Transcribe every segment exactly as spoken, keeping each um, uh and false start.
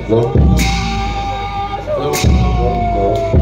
Hello? Hello? Hello?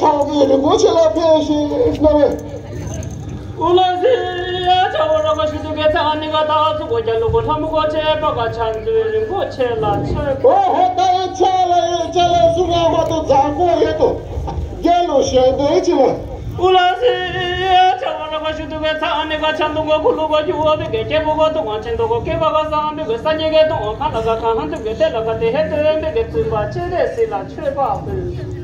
ཆགས་པའི་རིན་པོ་ཆེ་ལ་ཕེབས་ཤིག་གནང་བས། ཨུ་ལ་སི་ཡ་ཆ་བོ་ར་ག་ཤུ་ཏུ་གེ་ཚ་ནི་ག་ད་ཚུ་གོ་རྒྱ་ལུ་གོ་ལྷ་མོ་གོ་ཆེ་པ་ག་ཆ་འཛུལ་རིན་པོ་ཆེ་ལ་ཆོས་གོ། ཧོ་ད་ཡ་ཆ་ལ་ཡ་ཆ་ལ་སུ་ར་མ་ཏུ་ཛ་གོ་ཡེ་ཏུ་རྒྱ་ལུ་ཞལ་འདོན་ཅི་ལ། ཨུ་ལ་སི་ཡ་ཆ་བོ་ར་ག་ཤུ་ཏུ་གེ་ཚ་ནི་ག་ཆ་འདུ་གོ་ཁུ་ལུ་གོ་ཇུ་བོ་བི་གེ་ཅེ་བོ་གོ་ཏུ་ང་ཆེན་དུ་གོ་ཀེ་བ་ག་ས་བི་གེ་ས་ཉེ་གེ་ཏུ་ང་ཁ་ལ་ག་ཁ་ཧན་དུ་གེ་ཏེ་ལ་ག་ཏེ་ཧེ་ཏུ་བི་གེ་ཚུན་པ་ཅེ་རེ་སི་ལ་ཆོས་པ་བོ།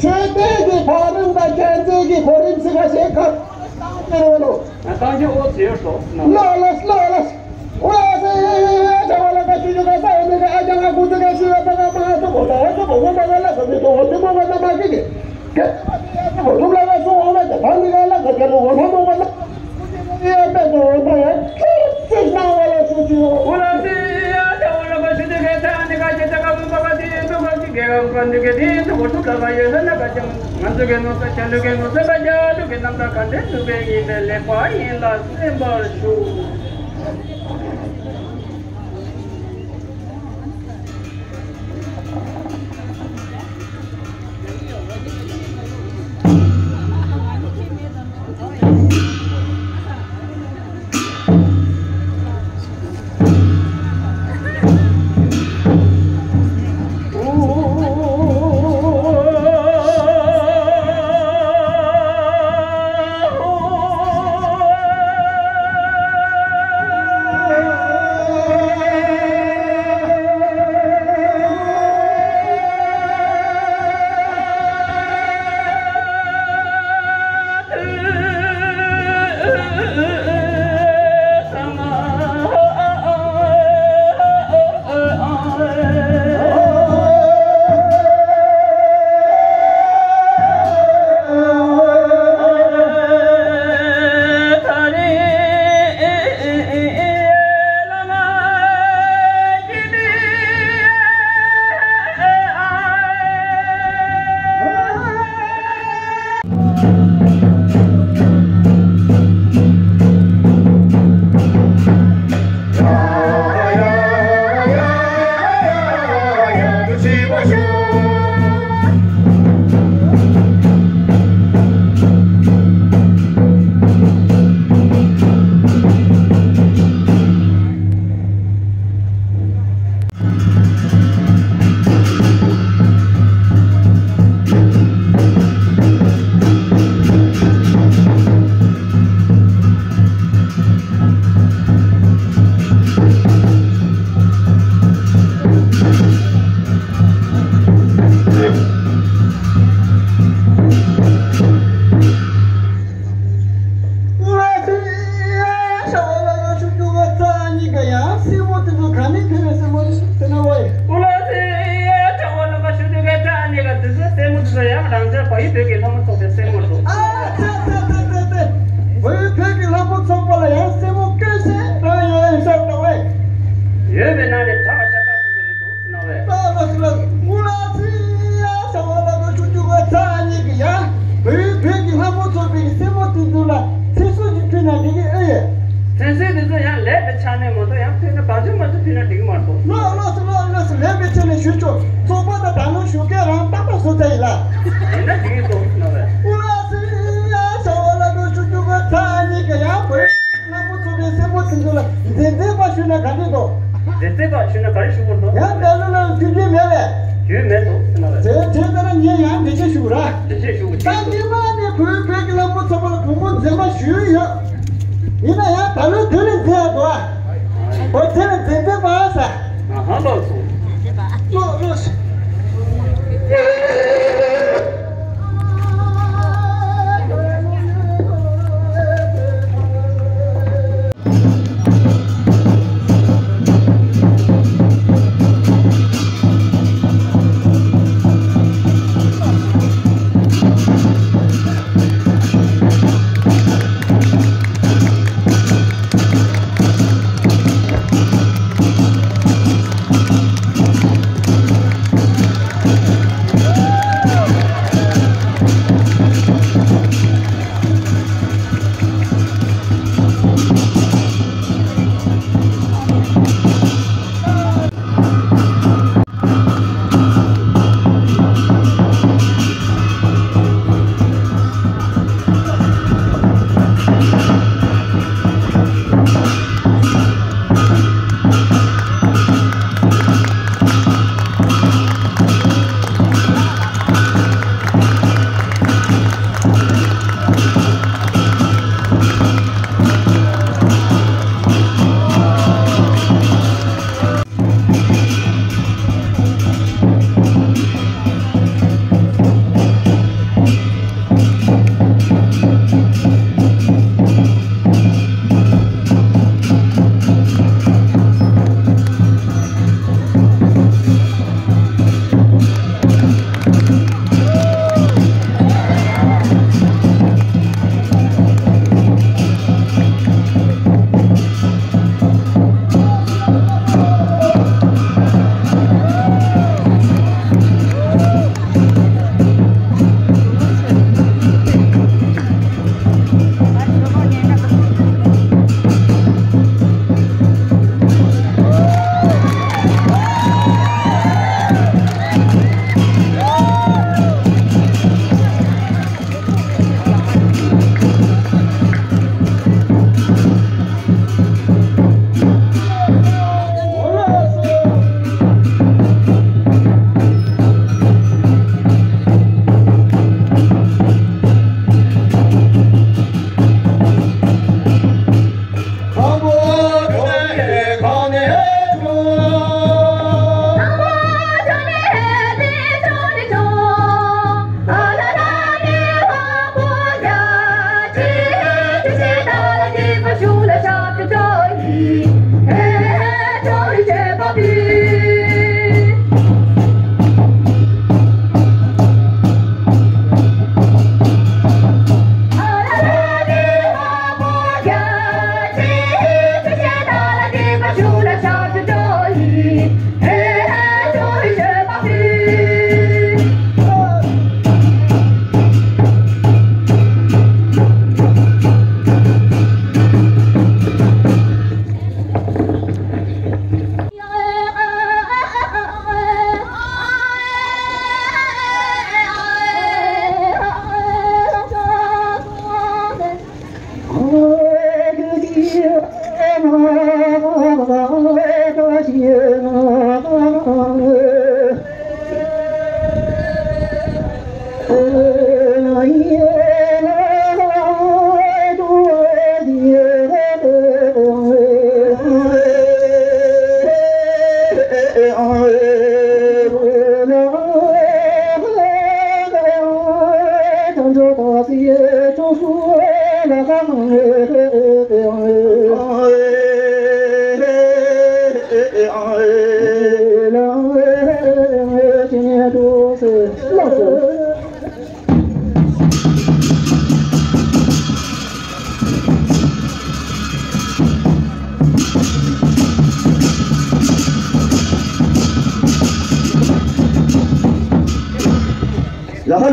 ཆོས་དད་ཀྱི་ཕ་རིམ་དང་མཁྱེན་བརྩེ་གི་གོ་རིམ་ཟེར་བ་ཞིག་ག་ལ་ལ་ལ། ཨོ་ལ་སེ་ཡ་ཡ་ཡ་ཡ་ཅ་བ་ལ་ཀ་ཆུ་ཆུ་ཀ་ས་ཡ་མི་ཀ་ཨ་ཅང་ང་ཀུ་ཙི་ཀ་ཤུ་ཡ་པ་ཀ་པ་ང་ཙོ་གོ་ད་ཨོ་ཙོ་གོ་གོ་པ་ཀ་ལ་ཀ་མི་ཏོ་ཨོ་ཙི་མོ་ཀ་ན་མ་ཀི་ཀི་ཀེ་ཨོ་ཙོ་ལ་ཀ་སུ་ཨོ་ལ་ཀ་ད་མི་ཀ་ལ་ཀ་ཀ་ལུ་ཨོ་ན་མོ་ཀ་ལ་ཡ་པེ་ཏོ་ཨོ་པ་ཡ་ཅི་ཅི་ན་ཨོ་ལ་ཤུ་ཅི་ཨོ་ལ་སི་ཡ་ཅ་བ་ལ་ཀ་ཤུ་ཏི་ཀེ་ཐ་ནི་ཀ་ཅི་ཏ་ཀ་མི་པ་ཀ་ཏི་ཏོ་ཀ་ཅི་ཀེ་ཀ་ཀ་ཏི་ཀེ་ཏི་ཏོ་ཀོ་ཏུ་ཀ་ཀ་ཡོད་ན་ཀ་ཅང་། ང་ཚོ་གི་ནོར་ས་ཆ་ལུགས་ཀྱི་ནོར་ས་པ་རྒྱ་ལུགས་ཀྱི་རྣམ་ཐར་ག་འདྲའི་ནུས་པའི་ཡིན་པའི་ལེགས་པ་ཡིན་ལ་གསན་པར་ཞུ། ཁྲ་བ་ལ་ཁ་ཤུ་རྒྱུ་ག་ཚ་གཉིས་ཀ་ཡང་སྲས་མོ་དེ་ཚོ་ག་ནས་ཕེབས་པའི་སྲས་མོ་ཟེར་ན་བ་ཡི། ཨུ་ལ་སི་ཡ་ཁྲ་བ་ལ་ཁ་ཤུ་རྒྱུ་ག་ཚ་གཉིས་ཀ་དེ་ཚོ་སྲས་མོ་དེ་ཚོ་ཡང་རང་ཅག་བལ་ཡུལ་བོད་ཀྱི་ལྷ་མོ་ཚོགས་པའི་སྲས་མོ་རེད་འདུག་ཨ་ཙི་ཙི་ཙི་ཙི་ཙི། བལ་ཡུལ་བོད་ཀྱི་ལྷ་མོ་ཚོགས་པ་ལ་ཡང་སྲས་མོ་སྐད་ཆེན་རང་ཡོད་ཡིན་ས་རེད་བ་ཡི། ཡོད་པའི་ནང་ནས་གྲགས་པ་ཤ་སྟག་དེ་ཚོ་རེད་འདུག་ཟེར་ན་བས། ཨ་ལ་སི་ལ་ཨུ་ལ་སི་ཡ་ཁྲ་བ་ལ་ཁ་ཤུ་རྒྱུ་ག་ཚ་གཉིས་ཀ་ཡང་བལ་ཡུལ་བོད་ཀྱི་ལྷ་མོ་ཚོགས་པའི་སྲས་མོ་དེ་ཚོ་ལ་ཚིག་གསོ་ཞིག་ཕུལ་ན་འགྲིག་གི་ཨེ་ཡོད། མཚན་གསོལ་དེ་ཚོ་ཡང་ལེགས་པའི་ཆ་ནས་མ་གཏོགས་ཡང་ཕུལ་ན་བང་ཆུང་མ་གཏོགས་ཕུལ་ན་འགྲིག་གི་མ་གཏོགས། ལོ་ལོ་སི་ལོ་ལོ་སི་ལེགས་པའི་ཆ་ནས་ཞུ་ཆོག་ཚོགས་པ་དང་ད་ལོ་ཞུ་མཁན་རང་ཏག་ཏག་བཟོ་ཚར་ཡིན་ལ། ཡིན་ན་འགྲིག་གི་འདུག་ཟེར་ན་བས། ཨུ་ལ་སི་ཡ་ཁྲ་བ་ལ་ཁ་ཤུ་རྒྱུ་ག་ཚ་གཉིས་ཀ་ཡང་བོད་ལྷ་མོ་ཚོགས་པའི་སྲས་མོ་དེ་ཚོ་ལ་མཛེས་མཛེས་པ་ཞུས་ན་ག་འདྲ་འདུག་མཛེས་མཛེས་པ་ཞུས་ན་ག་རེ་ཞུ་དགོས་འདུག་ཡང་ད་ལོ་ལ་རྒྱུ་རྒྱུ་མེད་པས། རྒྱུ་མེད་འདུག་ཟེར་ན་བས། དེ་དེ་ལྟར་ངས་ཡང་འགྲེལ་བཤད་ཞུ་ར། འགྲེལ་བཤད་ཞུ་དགོས་ད་ཀྱི་འདུག་སྔོན་མ་ནས་བོད་བོད་ཀྱི་ལྷ་མོ་ཚོགས་པ་ལ་བུ་མོ་མཛེས་མ་ཞུས་ཡོད། ཡིན་ན་ཡང་ད་ལོ་དེ་ལས་མཛེས་ཡ་འདུག་ཨ། འོ་དེ་ལས་མཛེས་མཛེས་པ་ས། ཨ་ཧ་ལོ་སོ། ལོ་ལོ།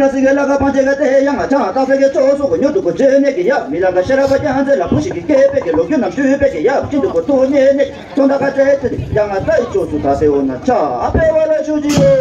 ཁ་སི་གེ་ལ་ཁ་ཕང་ཆེ་ག་ཏེ་ཡང་ང་ཅང་ཏག་ས་གེ་ཙོ་སོ་གོ་ཉོ་དུ་གོ་ཅེ་ནེ་གི་ཡ་མི་ལ་ཁ་ཤ་ར་པ་ཅང་ཛེ་ལ་བུ་ཤི་གི་ཀེ་པེ་གི་ལོ་གུ་ནམ་ཤུ་པེ་གི་ཡ་ཅིན་དུ་གོ་ཏོ་ཉེ་ནེ་ཙོ་ད་ཁ་ཏེ་ཏེ་ཡང་ང་ཏ་ཡི་ཙོ་སུ་ད་སེ་འོ་ན་ཅ་ཨ་པེ་བ་ལ་ཤུ་ཅི་ཡོ།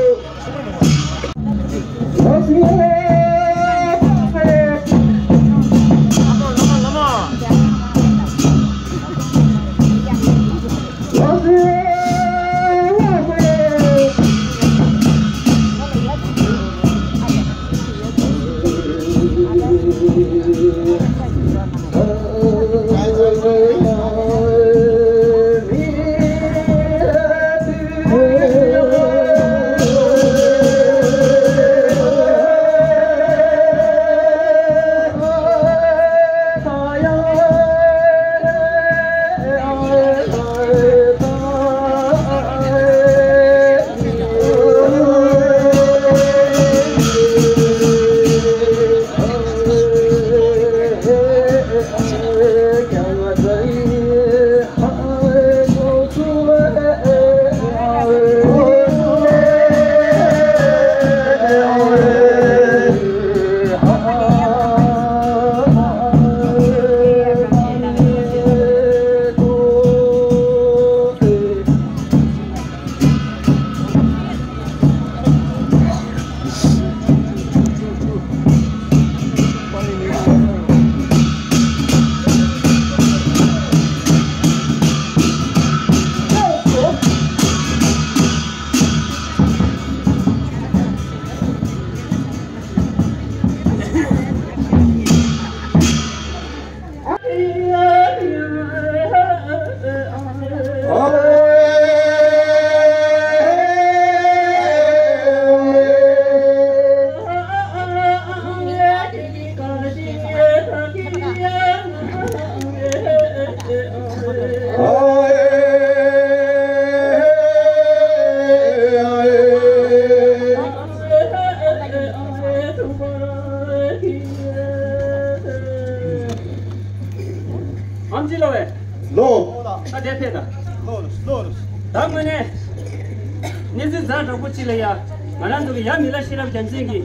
ཨམ་ཅི་ལོ་བས། ལོ། ད་དེ་ཕེབས་དང་། ལོ་ལོ་ལོ་ལོ། ད་དངོས་གནས། གནས་ཚུལ་ཛ་དྲག་པོ་ཅིག་ལ་ཡ། ང་རང་ཚོ་གི་ཡ་མི་ལ་ཤེས་རབ་རྒྱལ་མཚན་གྱི་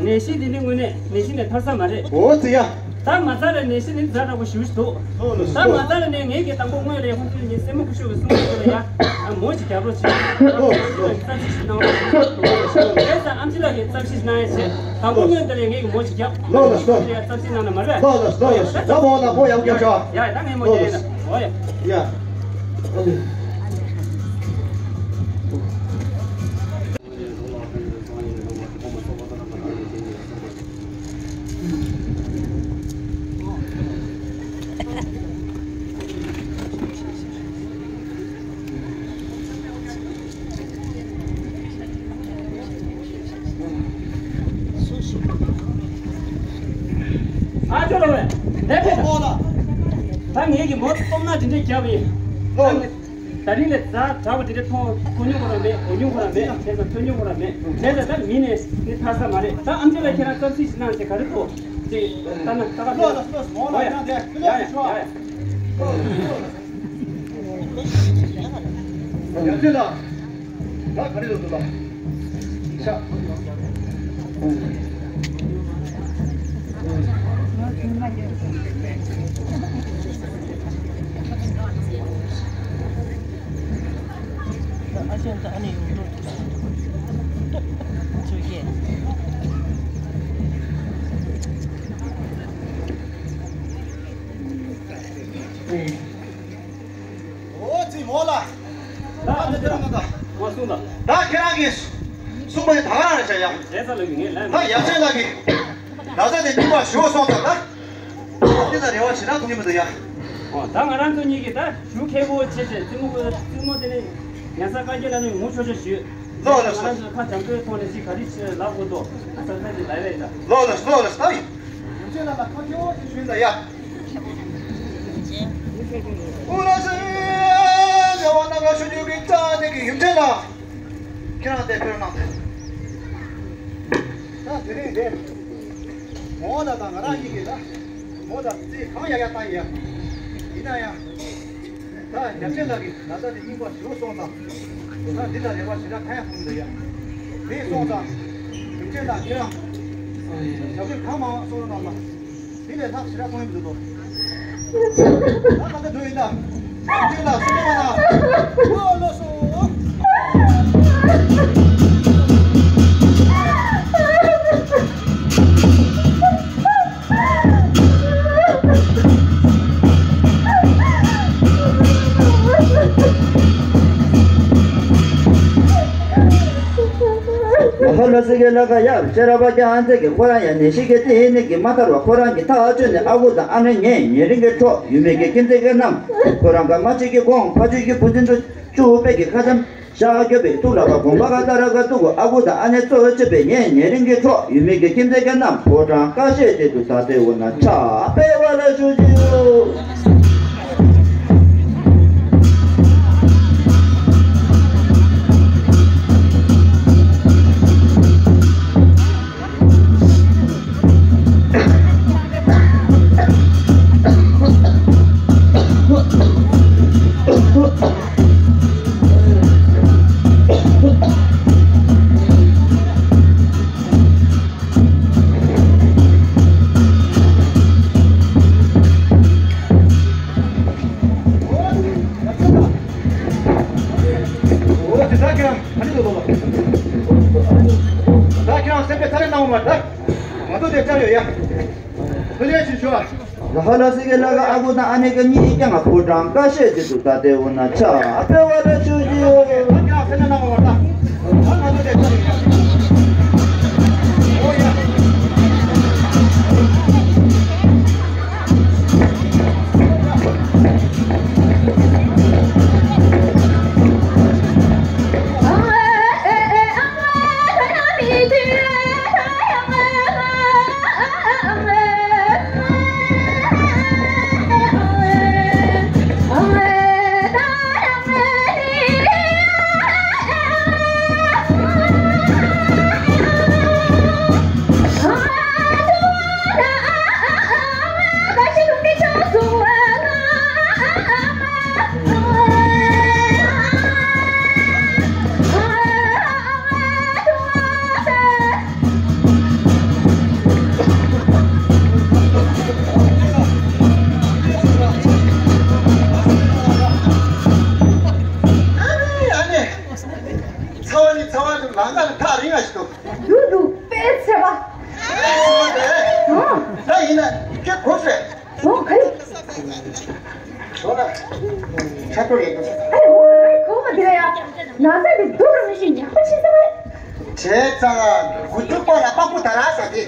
ནད་གཞི་འདི་ནི་དངོས་གནས་ནད་གཞི་ནས་ཐར་ས་མ་རེད། འོ་ཙི་ཡ། ད་མ་ཚར་ལ་ནད་གཞི་ནི་ཛ་དྲག་པོ་ཞེ་པོ་ཞིག་འདུག་ལོ་ལོ་ད་ལོ། མ་ཚར་ལ་ནས་ངེད་ཀྱི་དང་པོ་དངོས་ལ་ཡ་ཁོང་ཚོས་ངའི་སྲས་མོ་སྐུ་ཞབས་ཀྱི་གསུང་ཚུལ་ལ་ཡ། མོ་ཅིག་རྒྱབ་རོགས་བྱེད། ལོ་ལོ། རྩ་ཆེ་ཞིག་གནང་རོགས་བྱེད། ལོ་ལོ། ཨམ་ཅི་ལགས་ཀྱིས་རྩ་ཆེ་ཞིག་གནང་ཡ་བྱེད། དང་པོ་སྔོན་དེ་ལས་ངེད་ཀྱི་མོ་ཅིག་རྒྱབ། ལོ་ལོ་ལོ། རྩ་ཆེ་གནང་ན་མ་རེད། ལོ་ལོ་ལོ། ད་མོ་ལ་མོ་ཡག་རྒྱབ་ཤོག་ཡ་ཡ། ད་ངའི་མོ་ཡ་ཡ་ན་འོ་ཡ། ཡ། ཨ་ཅོ་ལོ་བས། ལས་ཕེབས། ད་ངེད་ཀྱི་མོ་སྟོབས་ན་དེ་འདྲས་རྒྱབ་ཡིན། ད་ནི་ད་རིང་ལས་ཛ་དྲག་པོ་དེ་འདྲས་མཐོང་མཐོང་མྱོང་ཁོ་རང་མེད། གོ་མྱོང་ཁོ་རང་མེད། བྱས་ཙང་ཐོས་མྱོང་ཁོ་རང་མེད། བྱས་ཙང་ད་མི་ནས་ནི་ཐར་ས་མ་རེད། ད་ཨམ་ཅོག་ལ་ཁྱེད་རང་རྩ་ཚིག་ཞིག་གནང་བྱས་ག་རེ་ཐོག་ཅིག་ལྟ་ན་ལྟ་ག་ལོ་ལོ་ལོ་མོ་ལ་ཡ་ཡ་ཡ་ཡ་ཡ། ཡ་ཅི་ལ། ད་ག་རེ་ལ་འདུག་ལ། ཤ། ཨ་ཅག་ད་ཨ་ནི་ཡོང་འགྲོ་འདུག་ཚུར་སྐྱེལ། ཨོ་ཙི་མོ་ལ། ད་ཨ་ནི་ཁྱེད་རང་ད། ང་གསུངས་ད། ད་ཁྱེད་རང་གིས་གསུངས་པ་ནི་ད་ག་རང་རེད་བྱ་ཡ། རེད་ས་ལ་ཡོད་ངེས་ལན། ད་ཡབ་ཆེན་ལགས་ཀྱིས་ན་ཚ་དེ་སྙིང་པ་ཞུ་སོང་ཙང་ད། འདི་ལ་རེ་བ་ཞེ་དྲག་གཏོང་གི་མི་འདུག་ཡ། ཨོ་ད་ང་རང་ཚོ་གཉིས་ཀྱིས་ད་ཞུ་མཁས་པོ་བྱས་བྱས་རྩེད་མོ་རྩེད་མོ་དེ་ནི་ཉ་ས་དཀའ་སྤྱད་ལ་ནི་ངོ་ཆོག་ཆོག་ཞུས། ལོ་ལོ་ང་རང་ཚོ་ཁ་བྱང་བུའི་ཐོག་ནས་ཅིག་ག་རེ་བྱས་ལབ་དགོས་འདུག་ང་ཚོ་ཁ་ཅིག་ལབ་ཡ་ཡིན་ད། ལོ་ལོ་ལོ་ལོ་ད་ཡིན། ཡུམ་ཆེན་ལ་ལ་ཁ་ཁྱེའོ་ཞེས་ཞུས་ད་ཡ། ཀུ་ལ་སི་རེ་བ་ན་ག་ཤུ་ཇུ་གི་ཙ་ནི་གི་ཡུམ་ཆེན་ལ། ཁྱེད་རང་དེ་ཕེར་གནང་དེ། ད་དེ་རིང་རེད། མོ་ད་ད་ང་རང་གཉིས་ཀྱིས་ད། མོ་ད་རྩིས་གང་ཡག་ཡག་བཏང་ཡ། ཡིན་ན་ཡང་། ད་ཡབ་ཆེན་ལགས་ཀྱིས་ན་ཚ་དེ་སྙིང་པོ་ཞུ་སོང་ཙང་། ད་འདི་ལ་རེ་བ་ཞེ་དྲག་གང་ཡང་ཐོན་མི་འདུག་ཡ། དེ་སོང་ཙང་། ཡུམ་ཆེན་ལགས་ཁྱེད་རང་། ཞབས་ཕྱི་གང་མང་བསམ་བློ་གནང་དང་། དེ་ལས་ལྷག་ཞེ་དྲག་གཏོང་ཡི་མི་འདུག་དོ། ད་ག་འདྲ་འགྲོ་ཡིན་ད། ཞབས་ཕྱི་ལ་སེམས་པ་ན། ཨོ་ལོ་སོ། ཧ་ལ་སི་གེ་ལ་ཀ་ཡ་ཤེ་ར་བ་ཀྱ་ཨན་ཙེ་གི་ཁོ་རང་ཡ་ནེ་ཤི་གེ་ཏི་ཧི་ནི་གི་མ་ཐར་བ་ཁོ་རང་གི་ཐག་ཆོད་ནས་ཨ་ཁུ་དང་ཨ་ནེ་ངས་ཉེ་རིང་གི་གྲོགས་ཡུལ་མི་གི་ཁྱིམ་མཚེས་གི་རྣམས་ཁོ་རང་ག་མ་ཅིག་གི་གོང་ཕ་ཆོས་ཀྱི་བུ་འཛིན་དུ་ཅུ་པེ་གི་ཁ་ཙམ་ཤ་གྱོད་པའི་ཐུགས་ལ་བ་དགོངས་པ་ག་ད་ར་ག་ཐུག་གོ་ཨ་ཁུ་དང་ཨ་ནེ་གཙོ་བོ་ཅི་པེ་ངས་ཉེ་རིང་གི་གྲོགས་ཡུལ་མི་གི་ཁྱིམ་མཚེས་གི་རྣམས་ཕོ་བྲང་ཀ་ཤེད་དེ་དུ་ད་ལྟའི་འོ་ན་ཕྱག་དཔེ་བ་ལ་ཞུ་རྒྱུ་ཡོད། འོ་དེ་ད་ཁྱེད་རང་ཨ་ནི་ལོ་ལོ། ད་ཁྱེད་རང་སེམས་པའི་ཐ་རེ་གནང་བ་མ་ད། ང་ཚོ་དེ་བཅར་ཡོད་ཡ། ཐུགས་རྗེ་ཆེ་ཞུ་ཨ། ལ་ཧ་ལ་སི་གེ་ལ་ག་ཨ་ཁུ་དང་ཨ་ནེ་གི་གཉིས་ཀྱང་ཕོ་བྲང་ཀ་ཤེད་ཅིག་ཏུ་ད་ལྟའི་འོ་ན་ཕྱག་དཔེ་བ་ལ་ཆུ་རྒྱུ་ཡོད་རེད། ད་ཁྱེད་རང་སེམས་པའི་ནང་ལ་བ་ད། ད་ང་ཚོ་དེ་བཅར་ཡོད་ཡ། འོ་ཡ། ཨ་ནི། ཚ་བ་ནི་ཚ་བ་ནི་ལང་ཀ་ལ་ཐག་རིང་ང་ཞིག་འདུག་འདུག་འདུག་དཔེ་ཚ་བ། ཨ་ད་ཡིན་ན་ཁྱེད་གོ་ཧྥེ། ཨོ་ག་རེ། ཁྱོད་ལ་ཆ་ཏོ་རེད་འདུག་ཨ་ཨོ་ཨ་གོ་མ་དེ་ཡ། ན་ཚ་དེ་སྡུག་རུ་མི་ཤེས་ཉག་པ་ཆེ་ས་རེད། བྱས་ཙང་དགུ་བཅུ་པ་ལ་པགས་པོ་ད་ར་ཟ་དེ།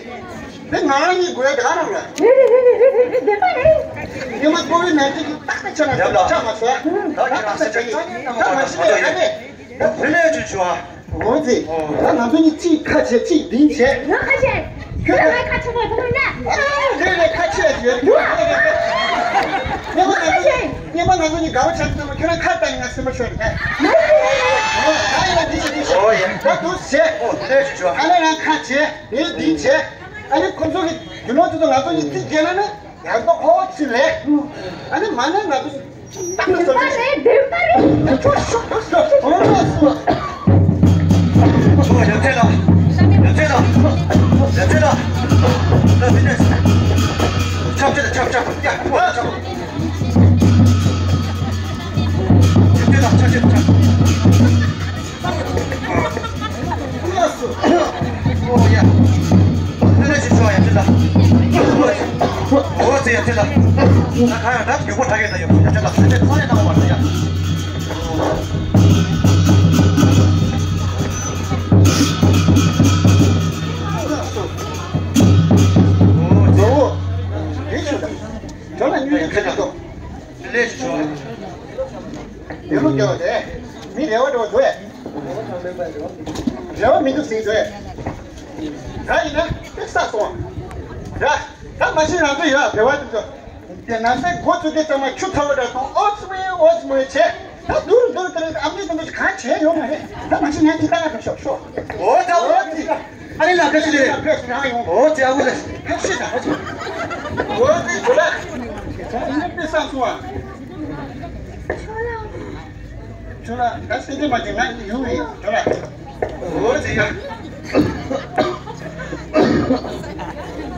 དེ་ང་རང་གཉིས་དགོས་དེ་ག་རང་ལ། རེད་རེད་རེད་རེད་རེད་རེད་བདེན་པ་རེད། ཉི་མ་ཀོ་བིད་ནའིན་ཊིན་གྱི་རྟགས་དེ་ཆ་ན་ཆ་མ་ཟ། ད་ཁྱེད་རང་སེམས་ཅན་ཡིན། ད་མ་ཤི་ནས་ཨ་ནི། ད་བུ་ལས་ཅུ་ཅུ་ཨ། འོ་ཙི། ད་ང་ཚོ་གཉིས་གཅིག་ཁ་བྱེད་གཅིག་ལྡིང་བྱེད། ང་ཁ་བྱེད། ཁྱོད་ལ་ང་ཁ་ཆེན་པོ་ཐོག་ན། ཨ་རེད་རེད་ཁ་ཆེ་ཡོད་ཡོད་རེད་རེད། སྙན་པ་ང་ཚོ་གཉིས་སྙན་པ་ང་ཚོ་གཉིས་དགའ་བོ་ཆགས་ཀྱི་འདུག་ཁྱོད་རང་ཁ་བཏང་ང་སེམས་པ་ཤོར་རེད། ཨོ་ད་ཡིན་ན་འདི་བྱེད་འདི་བྱེད། ཨོ་ཡ། ད་འདུག་བྱེད། ཨོ་ལས་ཅུ་ཅུ་ཨ། ཨ་ལས་རང་ཁ་བྱེད་ངས་ལྡིང་བྱེད། ཨ་ནི་ཁོང་ཚོ་གི་རྒྱུ་ནོར་དེ་ཚོ་ང་ཚོ་གཉིས་རྩིས་རྒྱག་ན་ནི། ཡང་ཏོག་ཧོ་ཅི་ལེ། ཨ་ནི་མ་ནི་ང་ཚོ་ཏག་ཏག་བདེན་པ་རེད་བདེན་པ་རེད། ཨོ་ལགས་སོ། ཨོ་ཡ་ཚེ་ལགས། ཡ་ཚེ་ལགས། ཡ་ཚེ་ལགས། ད་དེ་ནས་ཆབ་ཆེ་ཆབ་ཆབ་ཡ་ཨོ་ཆབ། ཡ་ཚེ་ལགས་ཆབ་ཆེ་ཆབ། ཨོ་ཡ། ཨ་ནི་ཅི་ཤོག་ཡ་ཅི་ལ། ཨོ་ཙི་ཡ་ཅི་ལ། ད་ག་ཡ་ད་རྒྱུག་པོ་ད་ག་ད་ཡོད་ཡ་ཅི་ལ་ད་ཅི་ཚོ་ཡ་ད་བར་ཡ། ཨོ་ཙི། ཨོ་ཙི་ཡ་ཅི་ལ། ད་ལ་ཉུལ་ཡ་ཅི་ལ་ཏོ། ལས་ཅི་ཤོག་ཡ། ཡོད་ལུགས་ཀྱི་འོ་དེ། མི་རེ་བ་འགྲོ་བ་འགྲོ་ཡ། རེ་བ་མི་འདུག་ཟིན་འགྲོ་ཡ། ད་ཡིན་ན་དཔེ་བསགས་སོང་བ། ར། ད་མ་གཞི་རང་ཚོ་ཡོད་རེ་བ་འདུག་ཚོ། དེ་ན་སའི་འགོ་བཙུགས་དུས་ཙམ་ལ་ཆུ་ཚ་བོ་འདྲ་སོང་ཨོ་ཙི་མོ་ཨོ་ཙི་མོ་བྱས། ད་སྡུག་རུ་སྡུག་རུ་དེ་རིང་ཨ་མདོའི་དོན་དུ་གང་བྱས་ཡོད་མ་རེད། ད་མ་གཞི་ངས་དེ་ལྟ་ག་འགྲོ་ཤོག་ཤོག་ཨོ་ཙི་ཨོ་ཙི། ཨ་ནི་ལ་ཁ་ཤི་རེད། ཕེབས་སུ་རང་ཡོང་། ཨོ་ཙི་ཨ་ཁུ་ལ། ཕེབས་ཤི་ད། ཨོ་ཙི་ཇོ་ལ། ད་ཡིན་ན་དཔེ་བསགས་སོང་ཨ། ཇོ་ལ་ད་སེ་འདྲེ་མ་བྱེད་ང་ཡོང་བའི་ཇོ་ལ། ཨོ་ཙི་ཡ།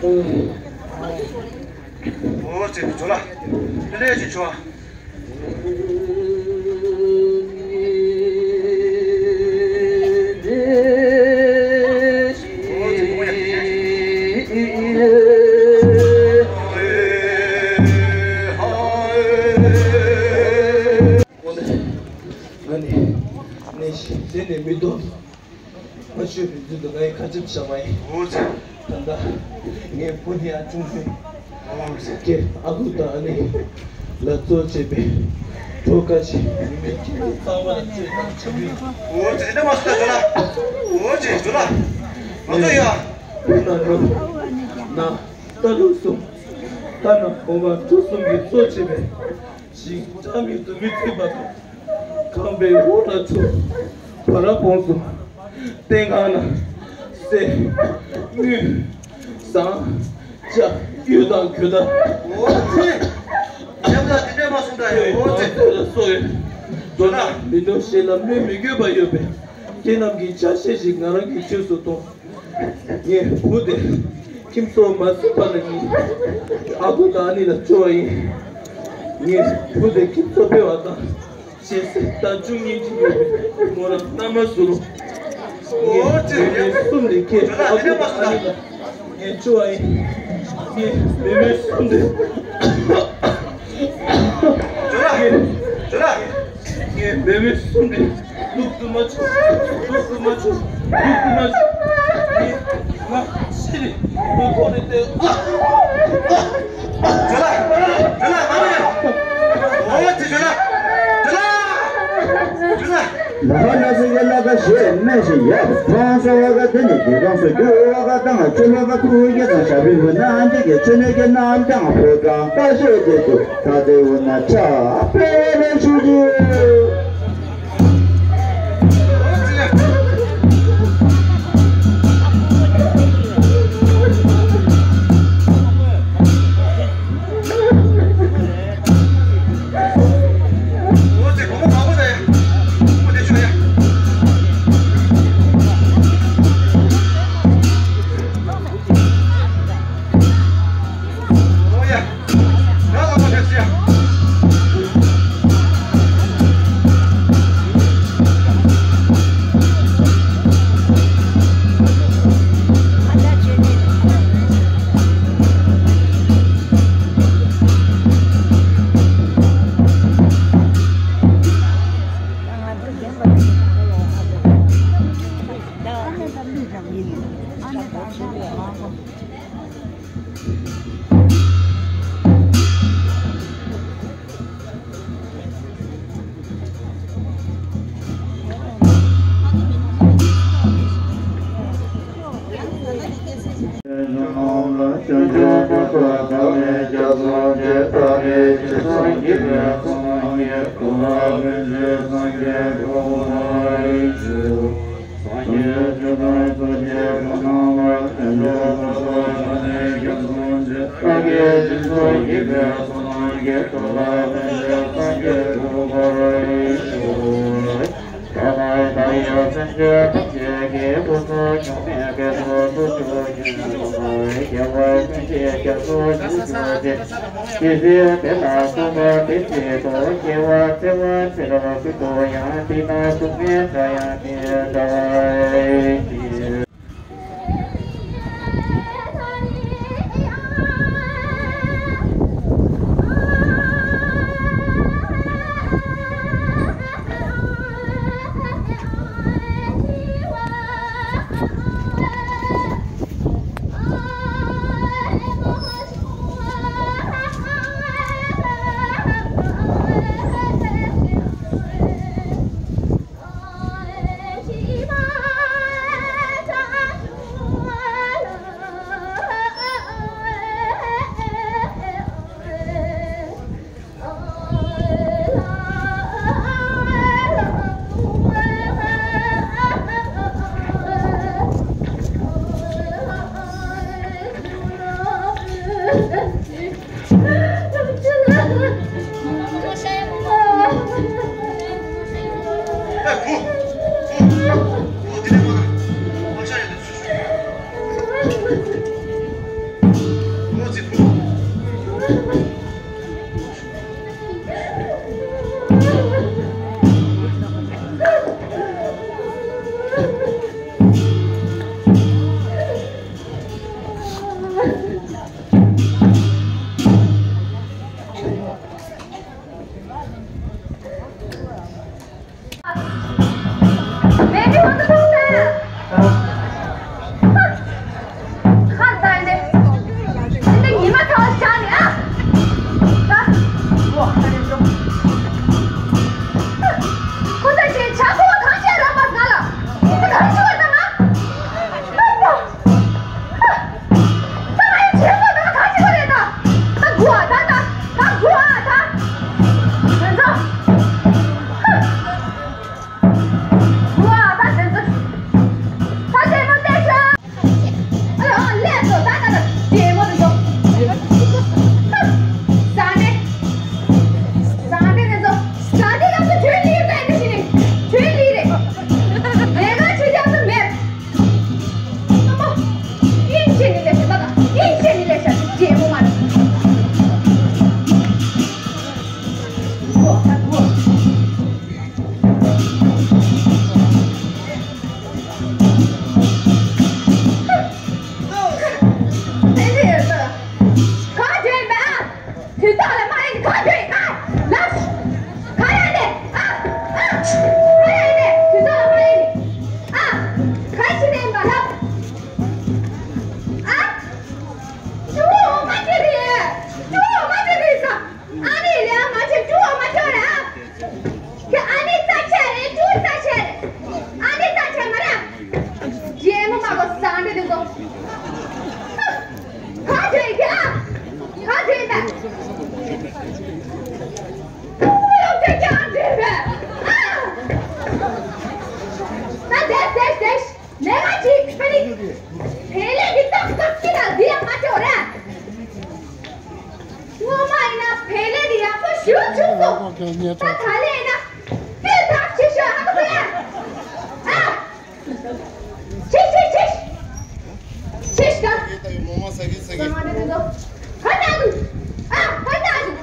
ཨོ་ཙི་ཇོ་ལ། ལས་ཅི་ཆོ། ང་ནི་ནས་ཤིང་དེ་ནས་མི་འདོད། མ་ཤོད་པའི་ཚུལ་དུ་ང་ཡི་ཁ་ཆེམས་བཞག་པ་ཡིན། འོ་ཙི། ད་ལྟ་ངའི་བུ་ནི་ཨ་ཆུང་ཆུང་། འོ་ཙི། ཁྱེད་ཨ་ཁུ་དང་ཨ་ནེ་ལ་གཙོ་བྱས་པའི་གྲོགས་ཁ་ཞིག་མི་མེད་ཁྱེད་ཚོ་ཚང་མ་ལ་བཅོས་དང་ཆེ་བུའི། འོ་ཙི། དེ་འདྲ་མ་སོང་ད་ཇོ་ལ། འོ་ཙི་ཇོ་ལ། ང་ཚོ་ཡ། བུ་ན་རོ། ན། རྟ་ལུག་གསུམ། རྟ་ན་གོང་མ་གྲུ་གསུམ་གྱིས་གཙོ་བྱས་པའི། ཞིང་ཁྲ་མིག་ཏུ་མི་ཚུད་པ་དང་། ཁང་པའི་འོག་ལ་ཚུད། བ་ར་བོངས་སོ། སྟེང་ཁང་ན་གསེར། དངུལ། ཟངས། ལྕགས། གཡུ་དང་གོས་དར། འོ་ཙི། ཉམས་ལ་དེ་འདྲ་མ་སོང་ད་ཡོད། འོ་ཙི། ལ་སོགས་ཡོད། མདོར་ན་མི་འདོད་གཞན་ལ་སྨོས་མི་དགོས་པ་ཡོད་པས། ཁྱེད་རྣམས་ཀྱི་ཆ་ཤས་ཤིག་ང་རང་གི་ཆོས་སུ་གཏོང་། ངས་བུ་དེ་ཁྱིམ་སོང་མ་ཟིན་པ་ལ་ངས་ཨ་ཁུ་དང་ཨ་ནེ་ལ་བཅོལ་བ་ཡིན། ངས་བུ་དེ་ཁྱིམ་སོང་སྤེལ་བ་དང་། ཞེས་སྲིད་དང་བཅུ་གཉིས་ཀྱི་ཡོད་པའི་མོ་རང་མནའ་མ་ཟུར་རོ། ངས་མེ་མེ་གསུམ་ལས་ཁྱེད་ཨ་ཁུ་དང་ཨ་ནེ་ལ་ངས་བཅོལ་བ་ཡིན། ངས་མེ་མེ་གསུམ་ལས། ཇོ་ལ། ཇོ་ལ། ངས་མེ་མེ་གསུམ་ལས། ལུག་ཏུ་མ་ཆུ། ལུག་ཏུ་མ་ཆུ། ལུག་ཏུ་མ་ཆུ། ངས་ང་ཤི་རེ། ལུག་ཁོ་རེ་ཏེ། ཇོ་ལ། ཇོ་ལ། ང་རེ། འོ་ཙི་ཇོ་ལ། ཇོ་ལ། ཇོ་ལ། ལ་ཧ་ལ་སི་ག་ལ་ཀ་ཞེས་སྨྲས་ཤིང་ཡབ། ཁོང་ས་བ་ག་དེ་ནི་དེ་གང་སོ་རྒྱུ་བ་ག་དང་ཆུ་ལ་ག་ཁུ་གེ་དང་ཞབས་པའི་བུ་ན་ཨན་ཏི་གེ་ཆུ་ནས་གེ་ན་ཨན་ཏང་ཕོ་ཀྲང་ཀ་ཤོད་དེ་ཚུ། ད་དེ་འོ་ན་ཕྱག་དཔེ་ལེགས་ཞུ་རྒྱུ། དུས་ཐོག་ལ་མ་རེད་ནི་ག་འདྲ་ཡིན་ཨ། ལབ། ག་རེ་ནས་ཨ། ཨ། ག་རེ་ནས་དུས་ཐོག་ལ་མ་རེད་ནི་ཨ། ག་ཅི་ནས་མ་ལབ། ཨ། ཅུ་འོ་མ་དེ་རེད། ཅུ་འོ་མ་དེ་རེད་ས། ཨ་ནི་ལས་མ་བྱེད་ཅུ་འོ་མ་ཅོ་རེད་ཨ། ཁྱེད་ཨ་ནི་རྩ་ཆེ་རེད་ཅུ་རྩ་ཆེ་རེད། ཨ་ནི་རྩ་ཆེ་མ་རེད། རྗེས་མ་མ་གོ་ཟ་འདྲེ་དེ་ཚོ། ག་འདྲ་ཡིན་ཨ། ག་འདྲ་ཡིན་པས། ཁོ་ཡོང་དེ་ག་འདྲ་ཡིན་པས། ཨ། ད་དེ་དེ་དེ། ལས་ཀ་ཅིག་ཕ་ནི། བལ་ལས་ཀྱི་རྟགས་ཀ་ཀི་ན་འདི་ཡང་མ་ཅོ་ར། སྔོན་མ་ཡིན་ན་བལ་ལས་ཀྱི་ཡག་པོ་ཞུ་བྱུང་སོང་། ད་ད་ལས་ཡིན་ན། ཀི་ཐག་ཆེ་ཤོས་ཧ་གོ་ཡ། ཨ། ཆེ་ཆེ་ཆེ། ཆེ་ཤ། ངོ་མ་ཟ་གི་ཟ་གི། ཁ་ཏ་དུ། ཨ། ཁ་ཏ་དུ།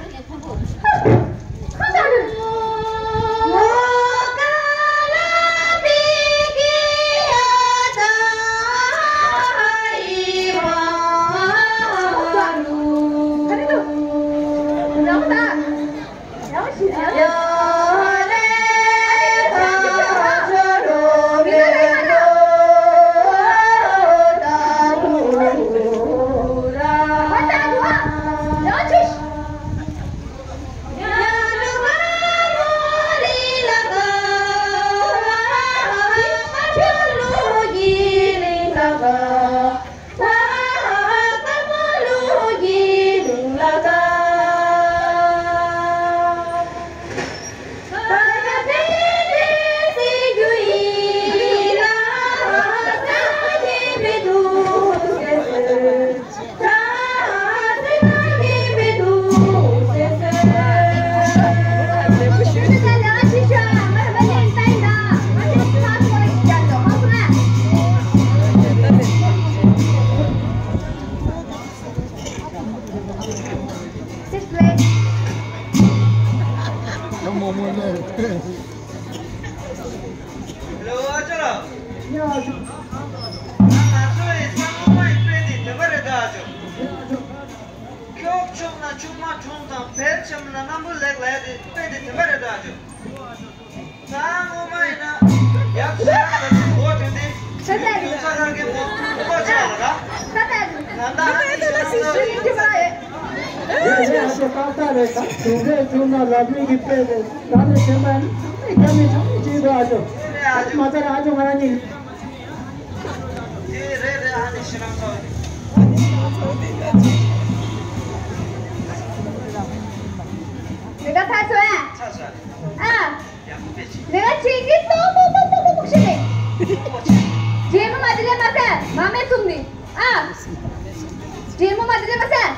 ལོ་ཨ་ཅོ་ལགས། ང་ཚོ་ཡི་ས་ངོ་མ་ཡི་དཔེ་འདི་དེ་ག་རེད་ད་ཨ་ཅོ། ཁྱོག་ཆུང་ན་ཆུང་མ་ཆུང་དང་བེར་ཆེན་ན་སྣམ་བུ་ལེགས་ལས་དེ་དཔེ་འདི་དེ་ག་རེད་ད་ཨ་ཅོ། ད་ངོ་མ་ཡིན་ན་ཡག་ཤོས་ད་ཅིག་འོ་དེ་འདི་ཁྱོད་ཚ་ར་གི་མོ་ཁོ་ཆ་ལ་ར། ད་ད་ད་ད་ད་ད་ད་ད་ད་ད། ཡེ་ཡེ་ཤེས་ཀ་ཏ་རེད་ད། དུང་རེད་བྱུང་ན་ལབ་རེས་ཀྱི་དཔེ་རེད། ད་ནི་བྱེད་མ་ནི་རྒྱ་མི་ཆུང་ཅིག་འགྲོ་ཨ་ཅོ། མ་ཚར་ཨ་ཅོ་ང་རང་གཉིས། དེ་རེད་རེད་ཨ་ནི་ཤི་རང་ཚོ། ལས་ཀ་ཚར་སོང་ཨ། ཚར་སོང་། ཨ། ལས་ཀ་བྱེད་ཀྱི་སྟོང་པོ་པོ་པོ་པོ་པོ་ཤི་རེད། རྗེས་མ་མ་དེ་ལས་མ་ཚར་མ་མེད་ཚུགས་ནི། ཨ། ཇེ་མོ་མ་དེ་ལས་མ་ཟད།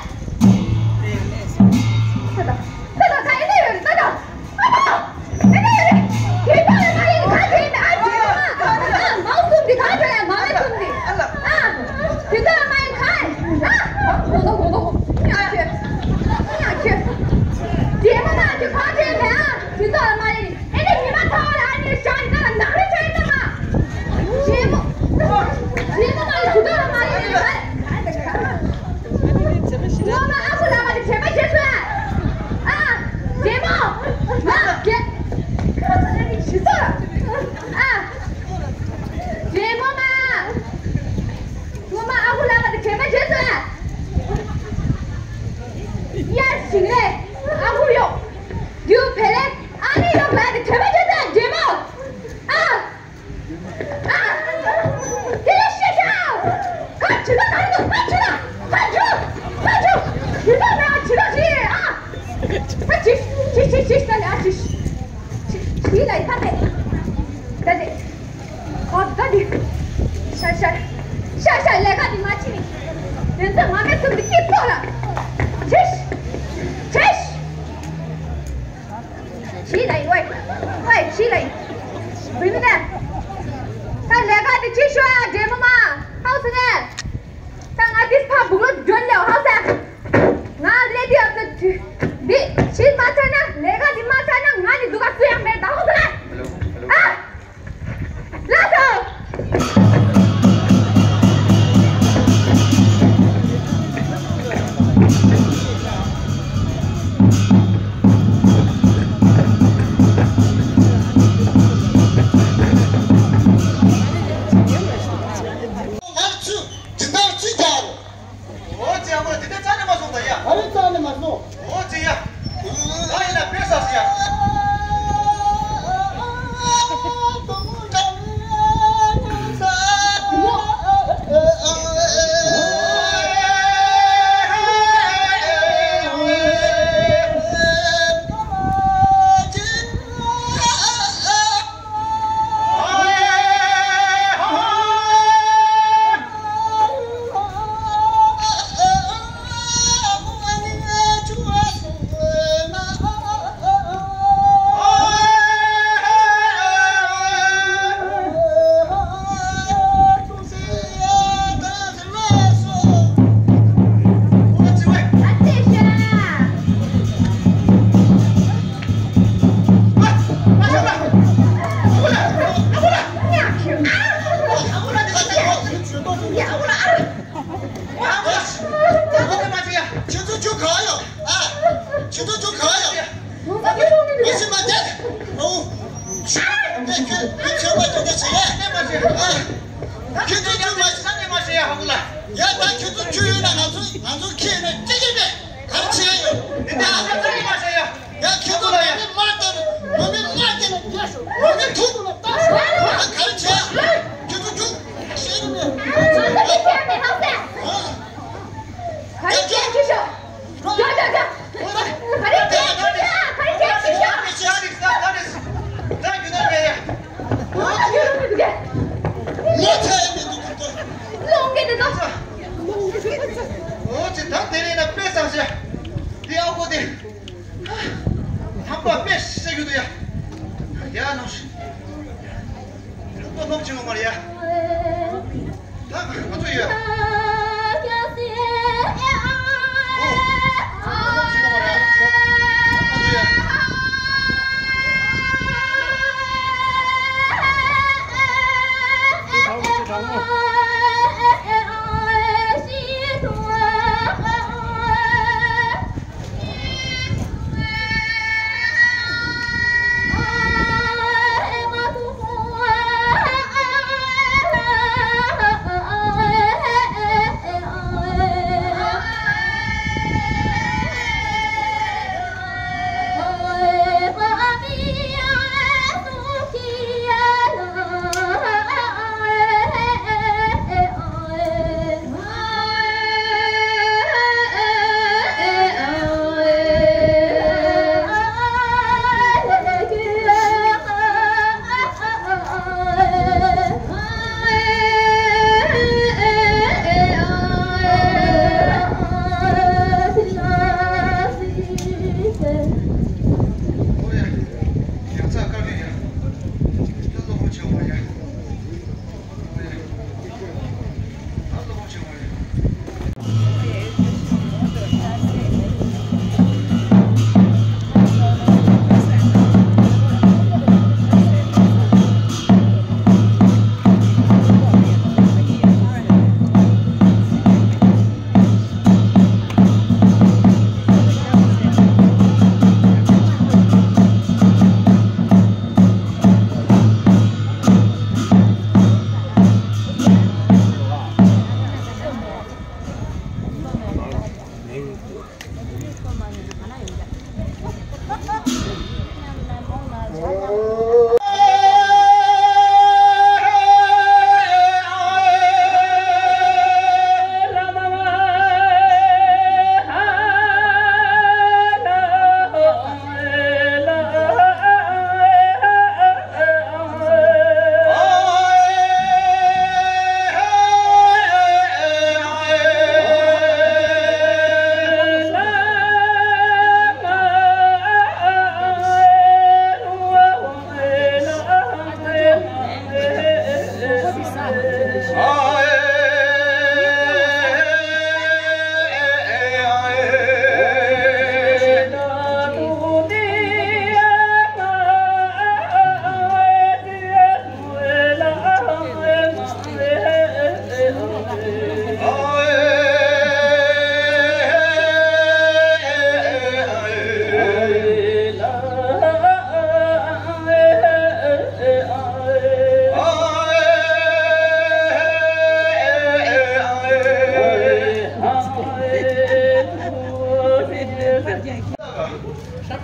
ད་ད་ད་ད་ད་ཡིན་ན་ཡོད་རེད་ད་ད། ཨ་མ། ཡིན་ན་ཡོད་རེད། དེ་ད་ཡིན་ན་ཡིན་ག་དེ་ཡིན་ཨ་ཇེ་མོ་མ། ཨ་མའོ་གསུམ་དེ་ག་དེ་ཡ་མ་མེད་གསུམ་དེ། ཨ། དེ་ད་མ་ཡིན་ག་ཡིན། ཨ། གོ་གོ་གོ་གོ། ཡ་ཁྱོད། ཡ་ཁྱོད། ཇེ་མོ་མ་ཁྱོད་ག་དེ་ཡིན་ཨ། དེ་ད་མ་ཡིན། ཨེ་ནས་ཉི་མ་ཚ་བ་ལ་ཨ་ནི་ཞག་ཡིན་ན་ལ་ནག་རི་ཆ་ཡིན་ན་མ། ཇེ་མོ། ཇེ་མོ་མ་ལ་ཇུ་དོ་ལ་མ་ཡིན་ན་ལ། ངོ་མ་ཨ་ཁུ་ལ་མ་དེ་དྲན་པ་བྱེད་སོང་ཨ། ཨ། ཇེ་མོ། ང་རྒྱལ། ཁ་ཚ་ཨ་ནི་ཇི་ཚོ། ཨ། ཇེ་མོ་མ། ངོ་མ་ཨ་ཁུ་ལ་མ་དེ་དྲན་པ་བྱེད་སོང་ཨ། ཡར་ཞིག་ལས་ཨ་ཁུ་ཡོང་། རྒྱུ་བེ་ལེ། ཨ་ནི་ཡོང་ལ་དེ་དྲན་པ་བྱེད་ད་འདྲེ་མོ། ཨ། ཨ། དེ་ལས་ཤེས་བྱ། ཁ་ཆུ་ད་ད་རེད་ཁ་ཆུ་ད། ཁ་ཆུ། ཁ་ཆུ། ཆུ་ད་ན་ཆུ་ད་ཆི། ཨ། ཁ་ཆི། ཆི་ཆི་ཆི་ད་ལ་ཆི། ཆི་ཆི་ལ་ཁ་དེ། ད་དེ། ཨོ་ད་དེ། ཤ་ཤ། ཤ་ཤ་ལས་ཀ་དེ་མ་ཆི་ནི། དེ་ཚོ་མ་མེད་ཚུལ་དུ་སྐྱིད་པོ་ལ། ཆི། ཆི། ཞི་ལ་ཡིན་ཝེ། ཝེ་ཞི་ལ་ཡིན། བུད་མེད་ད། ད་ལས་ཀ་དེ་ཅི་ཤོག་ཨ་འདྲེ་མོ་མ། ཧའོ་སི་ནས། ད་ང་དེ་ཕ་སྦུག་ལོ་འཇོན་ལེའོ་ཧའོ་སི། ང་ལས་དེ་ཨབ་ཏུ་དུ། འདི་ཕྱིར་མ་ཚར་ན་ལས་ཀ་འདི་མ་ཚར་ན་ང་ ཁྱོད་ཁྱོད་ཁྱོད་མ་ཁྱོད་ཁྱོད་བྱེད་ཡ། ཁྱོད་ཚོ་ཁྱོད་མ་ཁྱོད་ཚོ་ཁྱོད་ཡོད་ན་ང་ཚོ་ང་ཚོ་ཁྱེད་ཡོད་ན་ཅི་ཡིན་པས། ག་རེ་བྱེད་ཡ་ཡོད། ཡ་ཁྱོད་ཚོ་ལ་ཡ་མ་དེ་མ་མི་མ་དེ་ལ་རྒྱ་ཤོག་མ་མི་ཐུག་ལ་ལྟ་ཤོག་ག་རེ་བྱེད་ཡ། ཁྱོད་ཚོ་ཁྱོད་ཤེས་ཀྱི་མེད། ང་ཚོ་ཁྱེད་མི་ཧ་སེ། ག་རེ་བྱེད་ཀྱི་ཤོག་ཇོ་ཇོ་ཇོ། ག་རེ་བྱེད་ཀྱི་ཤོག་ག་རེ་བྱེད་ཀྱི་ཤོག་ལོང་གི་འདུག་ལོང་གི་འདུག་ཨོ་ཙི་ད་དེ་རེད་ན་དཔེ་བཟང་ཤག་དེ་ཨ་ཁུ་དེ། ཧམ་པ་དཔེ་བཤད་རྒྱུ་འདུག་ཡ། ཡ་ནོ་ཤི། ཧམ་པ་ནོ་ཆེ་བ་མ་རེད་ཡ། ད་ང་ཚོ་ཡོད།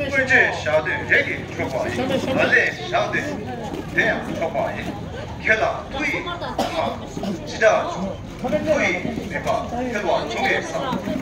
སྔོན་ཆད་བཞག་དུས་རེ་གིས་འཁྱོག་པ་ཡིན། ད་ལྟ་བཞག་དུས་དེ་ཡང་འཁྱོག་པ་ཡིན། ཁྱེད་ལ་ཐུགས་ཡིད་ཚང་མ་ཇི་ལྟར་བྱུང་། ཐུགས་ཡིད་མེད་པ་ཐལ་བ་བྱུང་བས་བསམ།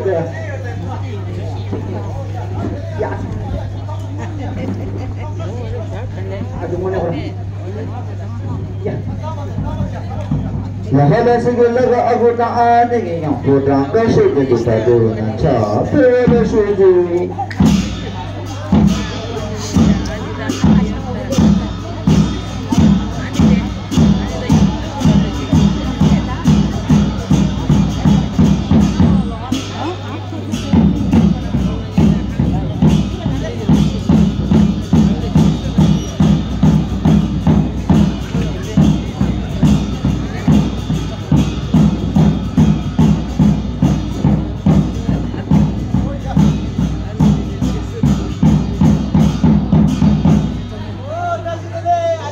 ལ་ཧ་ལ་སི་གི་ལ་ག་ཨ་ཁུ་དང་ཨ་ནེ་གི་ཡང་ཕོ་བྲང་ཀ་ཤོད་དེ་གི་ད་དེ་འོ་ན་ཆ་ཕེ་ར་ལ་ཤོད་དེ།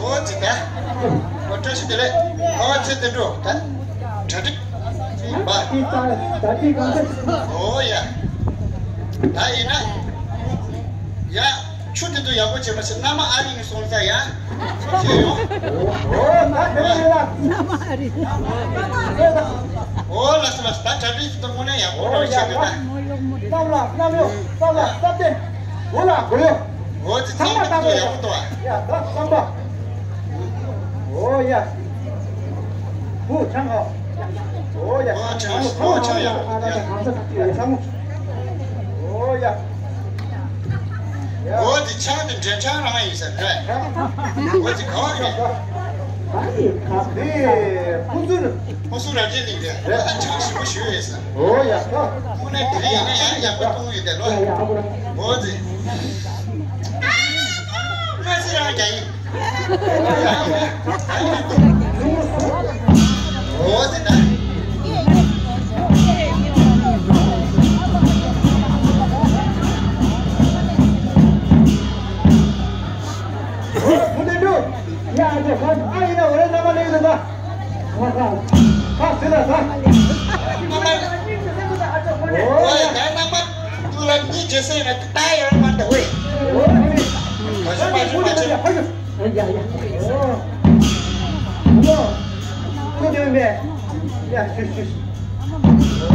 འོ་ཙི་ད། འོ་བཀྲ་ཤིས་བདེ་ལེགས། འོ་ཙི་དེ་འགྲོ་ད། གྲ་སྒྲིག་པ། འོ་ཡ། ད་ཡིན་ན། ཡ། ཆུ་དེ་ཚོ་ཡག་པོ་བྱེད་མ་ཤེས་མནའ་མ་ཨ་རི་ནས་སོང་ས་ཡ། ཤེས་ཡོང་། འོ་ད་དེ་རེད་ལ། མནའ་མ་ཨ་རི། འོ་ལགས་སོ་ལགས་སོ། ད་གྲ་སྒྲིག་དེ་ཚོ་དངོས་གནས་ཡག་པོ་འདྲ་བོ་བྱེད་འདུག་ད། གནམ་ལ་གནམ་གཡོ་གནམ་ལ་སྟབས་བདེ། འོ་ལ་གོ་ཡོ། འོ་ཙི་ཚང་མ་ཚང་མ་ཐུགས་ཡག་པོ་འདུག་ཨ། ཡ་ད་བསམ་པ། འོ་ཡ། བུ་ཆང་ག་འོ་ཡ། འོ་ཆང་འོ་ཆང་ཡག་པོ་འདུག་ཡ། གང་ས་ཐུག་ཡ་ཆང་། འོ་ཡ། འོ་ཙི་ཆང་དེ་འདྲེན་ཆང་རང་ཡིན་ས་རེད། འོ་ཙི་ག་བ་རེད། དེ་ཁོ་ཚོ་ཁོ་ཚོ་ར་རྒྱན་གླིང་དེ་ཨ་ཆང་ཞིམ་པོ་ཞུ་ཡོད་ས། འོ་ཡ་ད། དངོས་གནས་དེ་རིང་ཡིན་ན་ཡང་ཡག་པོ་གཏོང་ཡོད་དེ་ལོ། འོ་ཙི། ང་ཚོ་རང་རྒྱ་ཡིན། འོ་ཙི་ད། འོ་ཙི་ད། ཡ་ཨ་ཅེ་ཧ་ཨ་ཡིན་ན་འོ་རེ་ན་མ་ལེ་ཡོད་ད། ཧ་ཧ་ཧ་ཟེར་ལ་ད། ཨོ་ཡ་ད་རྣམ་པ་ཀུ་ལ་གཉིས་རྗེས་སེ་ཡིན་ན་ད་ཡང་མ་ད་ཝེ། མ་ཤི་མ་ཤི་མ་ཤི། ཡ་ཡ། ཨོ། ཀུ་དེ་མེ། ཡ་ཤུ་ཤུ་ཤུ།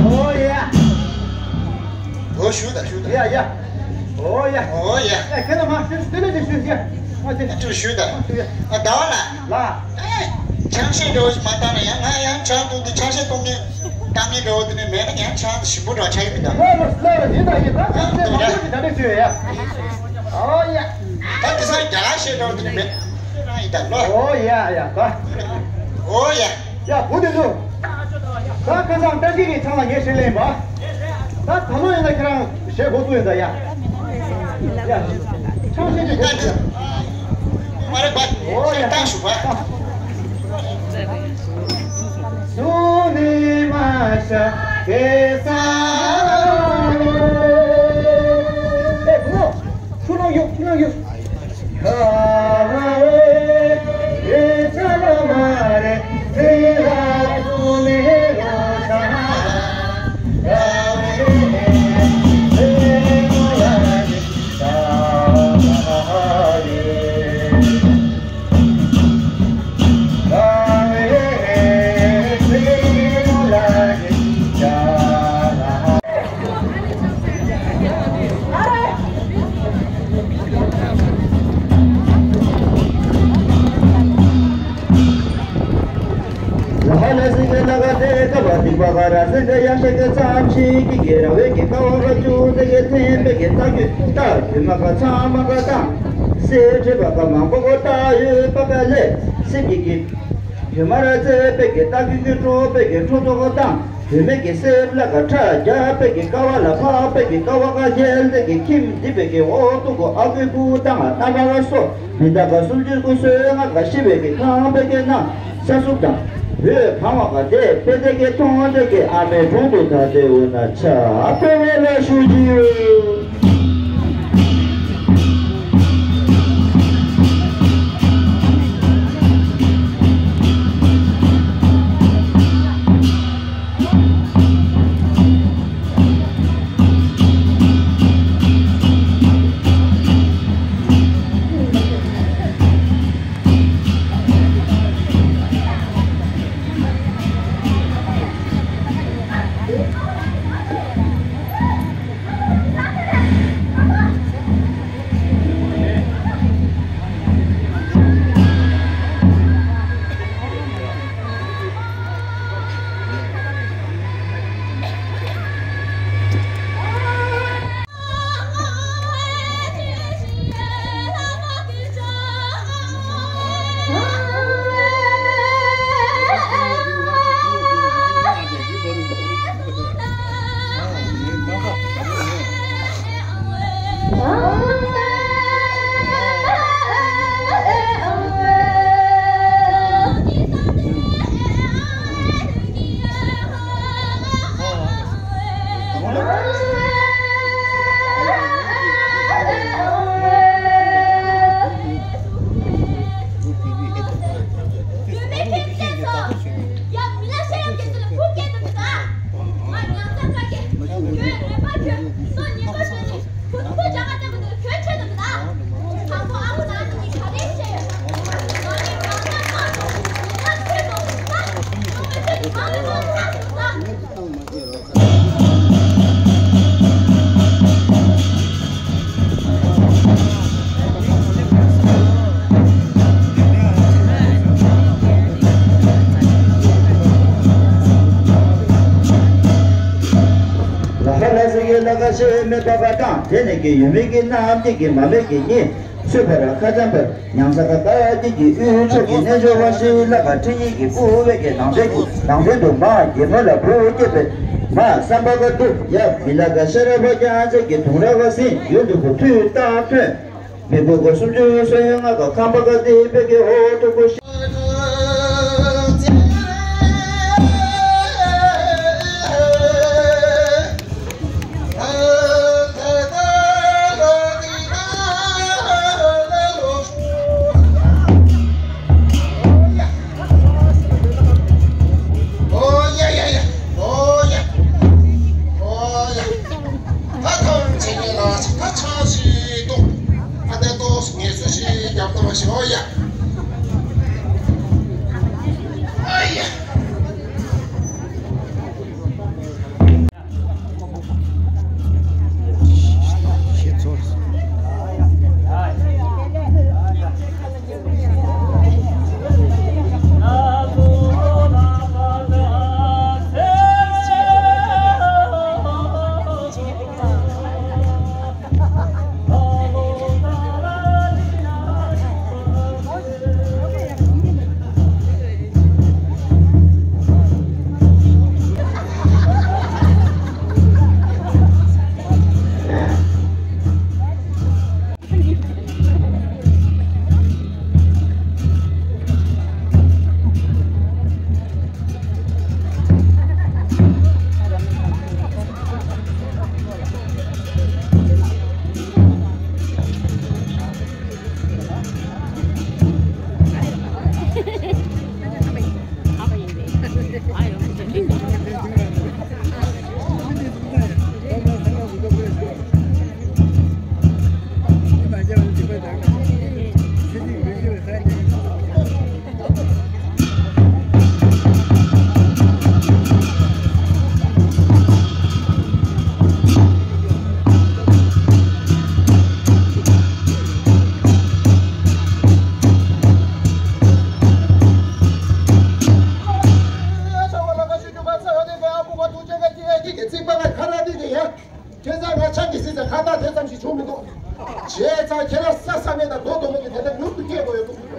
ཨོ་ཡ། ཨོ་ཞུ་ད་ཞུ་ད། ཡ་ཡ། ཨོ་ཡ། ཨོ་ཡ། ཡ་ཁྱེད་ལ་མ་ཞུ་ཞུ་ལེ་ཞུ་ཡ། ཨ་ཅེ། ཨ་ཅེ་ཞུ་ད། ཨ་ཞུ་ཡ། ཨ་ཟླ་བ་ལགས། ལགས། ཨེ། ཆང་ཤས་འདྲ་བོ་ཞིག་མ་བཏང་ན་ཡང་ང་ཡང་ཆང་འཐུང་དུས་ཆང་ཤས་གཏོང་མཁན་བཏང་མཁན་འདྲ་བོ་དེ་ནས་མེད་ན་ཡང་ཆང་ཞིམ་པོ་འདྲ་བོ་ཆགས་ཀྱི་མི་འདུག་ལགས་ལགས་ལགས་ཡིན་ད་ཡིན་ད། ཨ་ཆང་ཤས་འདུག་མང་པོ་ཞིག་ད་ལྟ་ཞུ་ཡ། ཨོ་ཡ། ད་དེ་སང་རྒྱ་གར་ཤས་འདྲ་བོ་དེ་ནས་མེད། ཁྱོད་རང་ཡིན་ད་ལོ། ཨོ་ཡ་ཡ་ད། ཨོ་ཡ། ཡ་བུ་དེ་ཚོ། ད་ཁ་སང་བཀྲ་ཤིས་ཀྱི་ཆང་ལ་ངས་ཞིག་ལེན་པ། ད་ད་ལོ་ཡིན་ན་ཁྱེད་རང་ཞེ་གོ་ཚོད་ཡིན་ད་ཡ། ཡ། ཆང་ཤས་ཀྱི་གོ་ཚོད་ཡ། མ་རེད་པ། ཨོ་ཡ། ད་ཞུ་བ། སུ་ནི་མ་ཤ་ཀེ་ས། ཨེ་བུ། ཆུ་ནང་ཡོད་ཆུ་ནང་ཡོད། ལ་ཧ་ལ་སི་གེ་ལ་ག་དེ་ཀ་བ་དི་བ་ག་ར་སི་གེ་ཡ་ཤ་གེ་ཙམ་ཞིག་གི་གེ་ར་བེ་གེ་ཀ་བ་ག་ཅུ་དེ་གེ་ཐེན་བེ་གེ་ཏ་གེ་ཏ་གེ་མ་ག་ཚ་མ་ག་ཏ་སེ་ཁྲེ་བ་ག་མ་གོ་གོ་ཏ་ཡོད་པ་ག་ལེ་སི་གེ་གེ། བོད་མ་ར་ཙེ་པེ་གེ་ཏ་གི་གི་ཀྲོ་པེ་གེ་ཁྲོ་ཏོ་གོ་ཏང་བོད་མེ་གེ་སེབ་ལ་ག་ཁྲ་རྒྱ་པེ་གེ་ཀ་བ་ལ་ཕ་པེ་གེ་ཀ་བ་ག་རྒྱལ་ཏེ་གེ་ཁྱིམ་འདི་པེ་གེ་འོ་ཏུ་གོ་ཨ་ཀུ་པུ་ཏང་ཨ་ཏ་མ་ག་སོ་མི་ཏ་ག་སུམ་ཅུ་ཀུ་སོ་ང་ག་ཤི་པེ་གེ་ཁང་པེ་གེ་ན་ས་སུབ་ཏང་བོད་ཕང་བ་ག་དེ་པེ་ཏེ་གེ་ཐོང་ཏེ་གེ་ཨ་མེ་གྲོང་དུ་ད་དེ་འོ་ན་ཆ་པེ་བེ་ལ་ཤུ་ཇི་ཡོད། ལ་ཧ་ལ་སི་ཡི་ལ་ཀ་ཤི་མེ་ཏོག་ག་དང་དེ་ནས་ཀྱི་ཡུལ་མི་གི་རྣམས་ཀྱི་གི་མ་མེད་ཀྱི་གཉིས། སུ་ཕ་ར་ཁ་ཙམ་པར་ཉང་ས་ཁ་ཀ་ཏི་གི་དབུས་ཕྱོགས་ཀྱི་རྣལ་འབྱོར་བ་ཞིག་ལ་ཁ་ཁྲི་ཉིད་ཀྱི་སྐུ་བས་ཀྱི་ནང་དོན་གྱི་ནང་དོན་དུ་མ་རྒྱལ་མོ་ལ་བུ་སྐྱེས་པའི་མ་བསམ་པ་ག་དུ་ཡ་མི་ལ་ཀ་ཤ་ར་བ་རྒྱ་ཚད་ཀྱི་དུང་ར་བ་སྲིན་ཡུལ་དུ་གུ་མཐུད་བཏང་ཐོན། མི་བུ་གོ་སུམ་ཅུ་སོ་ཡོན་ལྔ་ག་ཁམས་པ་ག་ཏི་བས་ཀྱི་ཧོ་ཏོ་གོ་ཤ། ཁྱེད་ཚང་ང་ཆང་གི་སྲིད་ཚེ་ཁ་བཏགས་དེ་ཙམ་ཞིག་བྱུང་མི་འདུག་བྱས་ཙང་ཁྱེད་རང་ས་ས་མེད་དང་རྡོ་རྡོ་མེད་ཀྱི་དེ་འདྲ་མྱུར་དུ་སྐྱེ་དགོས་ཡོད་འདུག་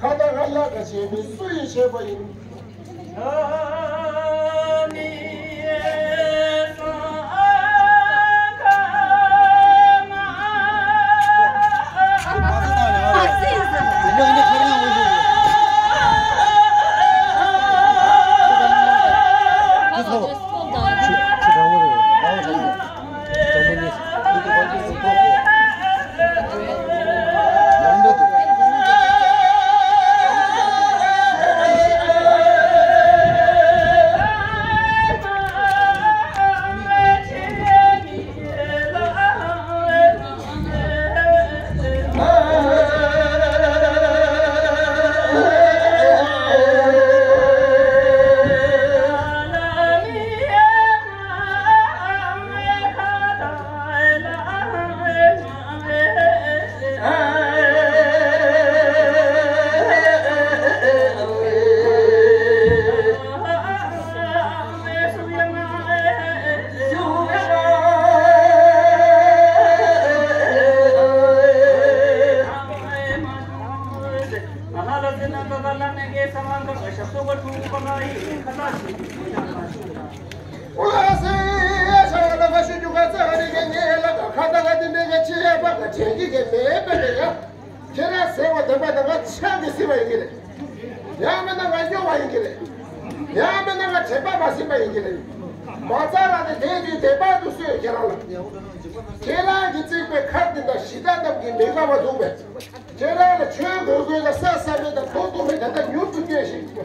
ཁ་བརྡ་ཧ་ལ་ག་བྱས་མི་སུ་ཡིས་བྱས་པ་ཡིན། ཁྱེད་རང་ཟེར་བ་དེ་མ་དང་ང་ཆགས་ཀྱི་ཟེར་བ་ཡིན་གྱི་རེད། ཡང་མིན་ན་ང་སྨྱོ་བ་ཡིན་གྱི་རེད། ཡང་མིན་ན་ང་དྲན་པ་མ་ཟིན་པ་ཡིན་གྱི་རེད། མ་རྩ་རང་ནས་དེའི་དུས་དེ་བར་དུ་གསོས་ཁྱེད་རང་ལ། ཁྱེད་རང་གིས་བརྩིགས་པའི་མཁར་འདི་དག་གཞི་བདག་རྣམས་ཀྱིས་མི་དགའ་བ་འདུག་པས། ཁྱེད་རང་ལ་ཆོས་དགོས་དགོས་ལ་ས་ས་མེད་དང་མཐོ་མཐོ་མེད་ད་ལྟ་མྱུར་དུ་སྐྱོན་ཞིག་ལ་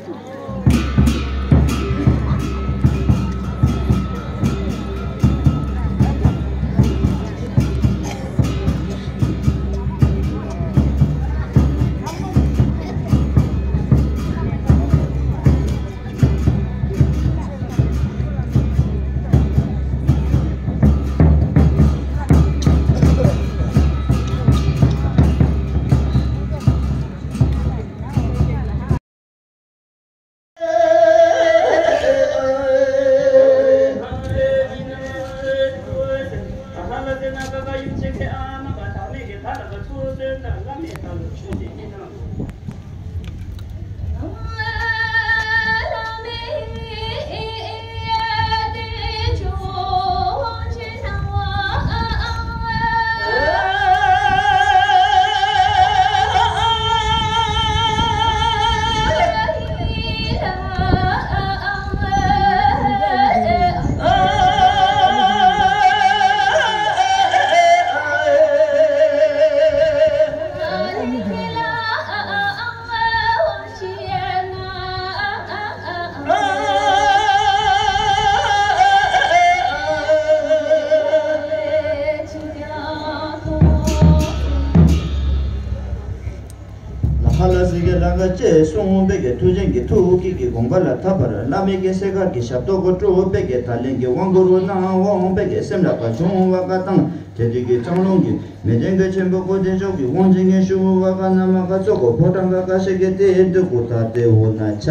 ཧ་ལ་སི་ཀེ་ལ་ཀ་ཅེས་གསུངས་པའི་གི་མཐུ་ཆེན་གྱི་ཐུགས་ཀྱི་གི་དགོངས་པ་ལ་ཐབ་པར་བླ་མའི་གི་སྲས་མཁར་གྱི་ཞབས་ཏོག་གོ་སྤྲུགས་པའི་གི་ད་ལན་གྱི་དབང་བསྐུར་ནང་དབང་པའི་གི་སེམས་ལ་ག་བྱུང་བ་ཀ་དང་དེ་དུས་ཀྱི་ལྕང་ལུང་གི་མི་ལྡན་གྱི་ཆེན་པོ་ཀོ་དེ་ཕྱོགས་ཀྱི་དབང་ཆེན་གྱི་ཞུ་བ་ཀ་ན་མ་ཀ་ཙོ་གོ་ཕོ་བྲང་ཀ་ཀ་ཤེ་གེ་ཏེ་འདི་ཀུ་ད་ཏེ་འོ་ན་ཆ་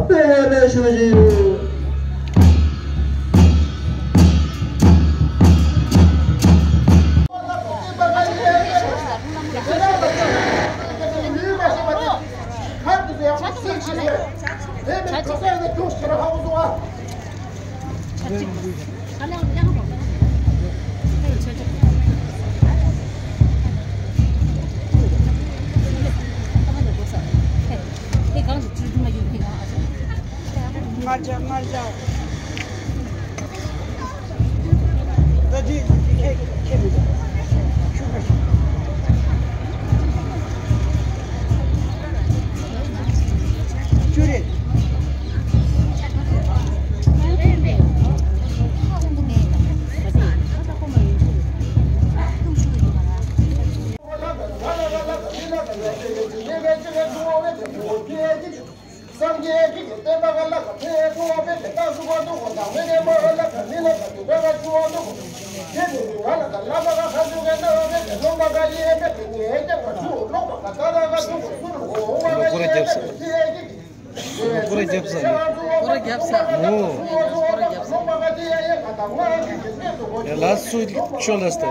པེ་ལེ་ཞུ་ཞིག་སངས་རྒྱས་ཀྱི་བསྟན་པ་ལ་ལ་ཕེ་ཐོ་བ་ཕེ་ཏེ་ཏ་སུ་བ་ཏོ་ཁོ་དང་མེ་རེ་མ་ལ་ལ་མི་ལ་ལ་ཏུ་བ་ལ་ཆུ་བ་ཏོ་ཁོ་ཁེ་ཏེ་ཏུ་ང་ལ་ལ་ལ་མ་ལ་ཁ་ཆུ་གེ་ཏ་ཕེ་ཏེ་ལོ་མ་ག་ཡེ་ཕེ་ཏེ་ཉེ་ཀྱ་ང་ཆུ་ལོ་མ་ག་ཏ་ར་ག་ཏུ་ཁོ་སུ་རུ་ཁོ་བ་ག་ཡེ་ཕེ་ཏེ་ཁེ་ཀྱི་སྐོར་རྒྱབ་ས་ནི། སྐོར་རྒྱབ་ས། ཨོ། ཡ་ལ་སུ་ཆོ་ལ་སྟེ།